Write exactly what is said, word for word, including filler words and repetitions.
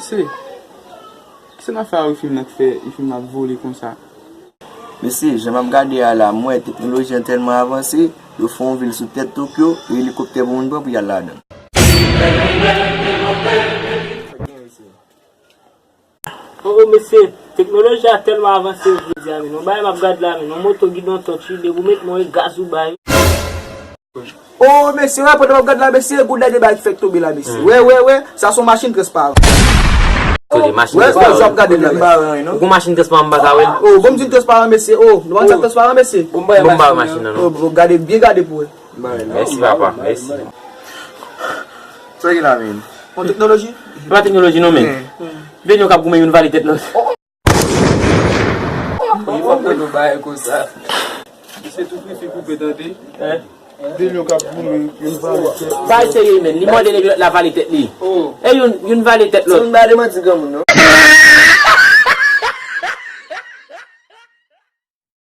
Se, kisa n ap fè a wi, fim nan k fè, fim nan ap vole konsa? Mesye, jan m ap gade a la, m wè teknoloji an tèlman avanse, yo fè yon vil sou tèt Tokyo, e elikoptè pou moun pran pou y al ladan. Oh, oh, mesye, teknoloji a tèlman avanse jodi a, men. Yon bagay m ap gad la, men. Yon moto gidon tòch li, depi w met men w, e gaz ou bay. Oh, mesye, wè, pandan m ap gad la, mesye, gwo dènye bagay ki fèk tonbe la, mesye. Wè, wè, wè, sa se yon machin transparan. Kote machin transparan? Wè, sa ap gade la, mesye. Ou gon machin transparan m pa ka wè l? Oh, bon, m di l transparan, mesye. Oh, nou pa konn sa k transparan, mesye? Bon, m ba w machin nan, non. Oh, bon, gade, byen gade pou wè. Mèsi, papa, mèsi. Sa ki la, men? Yon teknoloji? Se pa teknoloji, non, men. Vennyo k ap goumen youn vale tèt lòt. Ou pa konn yon bagay konsa. Misye tou fifi koupe tande. Vennyo k ap goumen youn vale tèt. Bagay serye, men. Li mande nèg lòt la vale tèt li. E youn, youn vale tèt lòt. Se youn ba de manti granmoun, non?